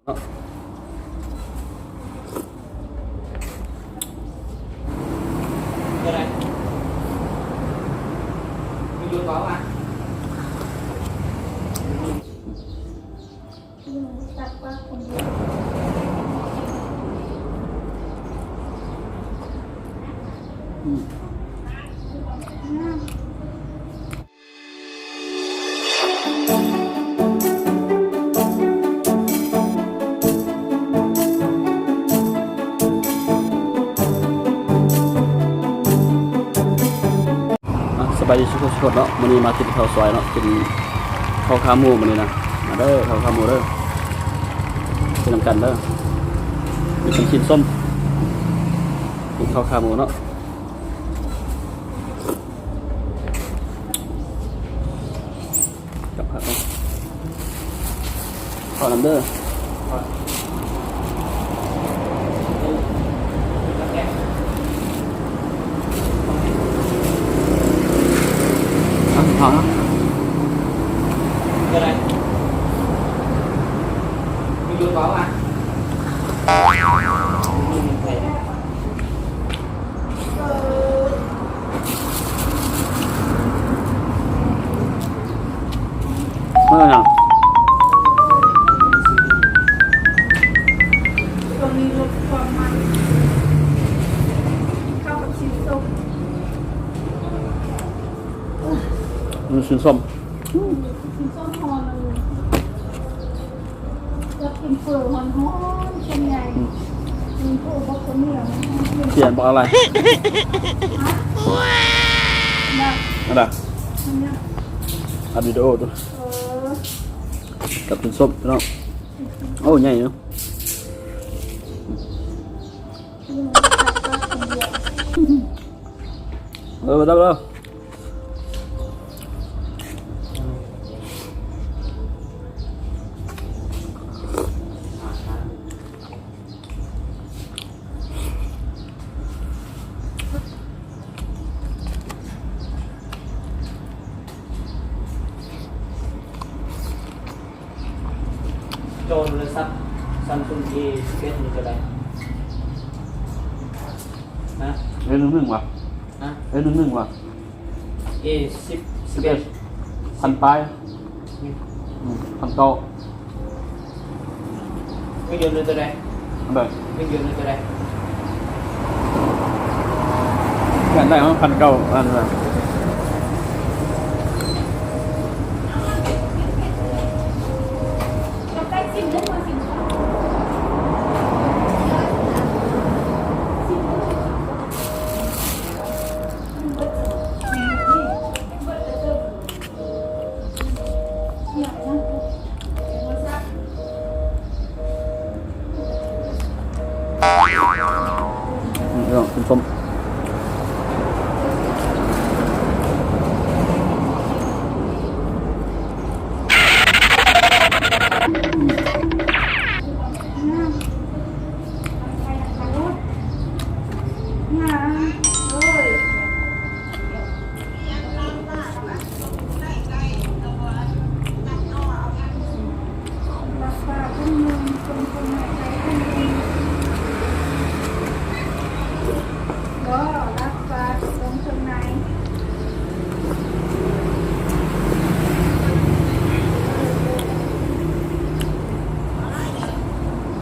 ເນາະ ເປັນໃດ? ມີຢູ່ບໍ່ວະ? ອືມ. ອ່ະ ສະບາຍດີທຸກຄົນເນາະ, ມື້ນີ້ມາກິນເຂົ້າຊອຍເນາະ, ກິນເຂົ້າຂາໝູມື້ນີ້ນະ. ມາເດີ ເຂົ້າຂາໝູເດີ, ກິນນຳກັນເດີ. ມີເປັນຊີ້ນສົ້ມ ກິນເຂົ້າຂາໝູເນາະ. ກັບຜັກເນາະ ຂໍນຳເດີ. ອ່ະ ເຂົ້າເນາະ ເປັນໃດ? ມີຢູ່ບໍ່ວະ? ເອີ ຫຍັງ? ຊ່ວງນີ້ລົດຄວາມມັນ ກິນເຂົ້າກັບຊີ້ນສົ້ມ. ອືມ ຊີ້ນສົ້ມ. ຊີ້ນສົ້ມຮ້ອນ ຢາກກິນເຝີຮ້ອນໆ ສ່ວນໃຫຍ່ ອືມ ກິນເຝີບັກເຂົ້າໜຽວ ປ່ຽນບໍ່ອະໄລ? ຮະ? ອັນໃດ? ອັດວິດີໂອດູ ເອີ ກັບຊີ້ນສົ້ມເນາະ. ໂອ້ ໃຫຍ່ເນາະ. ເອີ ໄດ້ແລ້ວ. ຈໍໂທລະສັບ Samsung A ສິບເອັດ ນີ້ເທົ່າໃດ? ຮະ? ເອ ໜຶ່ງໜຶ່ງ ຫວາ? ຮະ? ເອ ໜຶ່ງໜຶ່ງ ຫວາ? ເອ ສິບ ສິບເອັດ ພັນປາຍ ອືມ ພັນເກົ້າ. ເງິນເດືອນເທົ່າໃດ? ອັນໃດ? ເງິນເດືອນເທົ່າໃດ? ຢາກໄດ້ ພັນເກົ້າ ອັນນັ້ນ. ອືມ ເນາະ ສົ້ມໆ. ບໍ່ ລັດ ຝາກລົງເທິງໃນ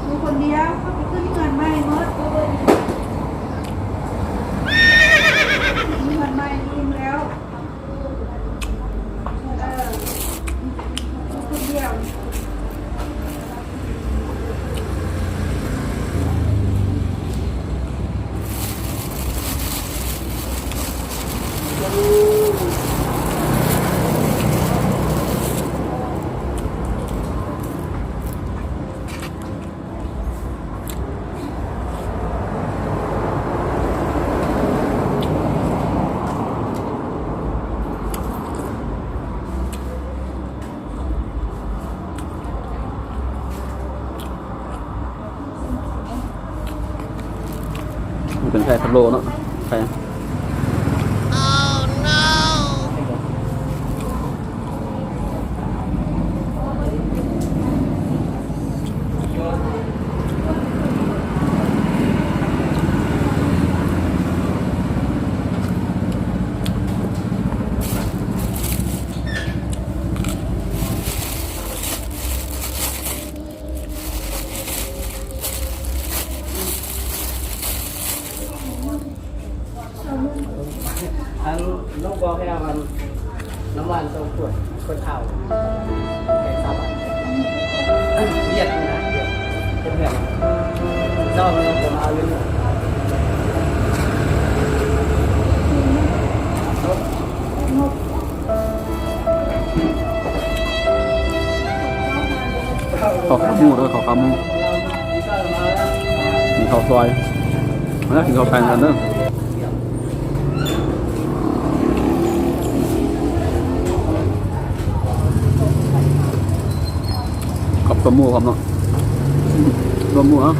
ຢູ່ຄົນດຽວ ເຂົາໄປຂຶ້ນເຮືອນໃໝ່ໝົດ ເຮືອນໃໝ່ອີ່ມແລ້ວ ເອີ ຢູ່ຄົນດຽວ. ມັນເປັນໄຂ່ພະໂລ້ເນາະ ໄຂ່. ຄົນເຖົ້າ ແຂກຊາວບ້ານ ວຽກນະ ວຽກເຮັດເຮືອນ ເຈົ້າມັນບໍ່ມາເອົາຢູ່ ເຂົ້າຂາໝູເດີ ເຂົ້າຂາໝູ ມີເຂົ້າຊອຍ ມາກິນເຂົ້າແປງກັນເດີ. ກັບຕົ້ມໝູພ້ອມເນາະ ຕົ້ມໝູເອົາ.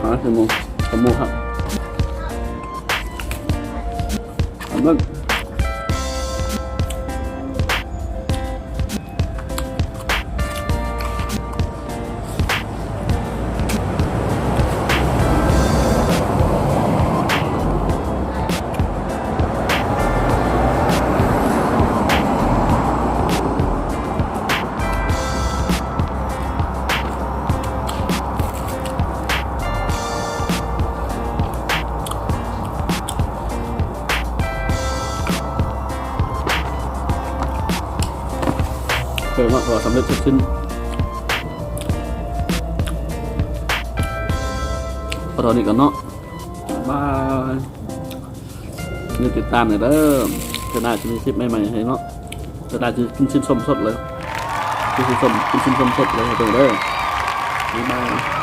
ອ່າ ເປັນໝູ່ ເປັນໝູ່ຄັບ ອັນນັ້ນ ເອີເນາະ ກໍສຳເລັດເສັດສິ້ນ ພໍເທົ່ານີ້ກ່ອນເນາະ ບາຍ. ຢ່າລືມຕິດຕາມແດ່ເດີ ເທື່ອໜ້າຈະມີຄລິບໃໝ່ໆໃຫ້ເນາະ ເທື່ອໜ້າຈະກິນຊີ້ນສົ້ມສົດເລີຍ ກິນຊີ້ນສົ້ມ ກິນຊີ້ນສົ້ມສົດເລີຍໃຫ້ເບິ່ງເດີ ບາຍບາຍ.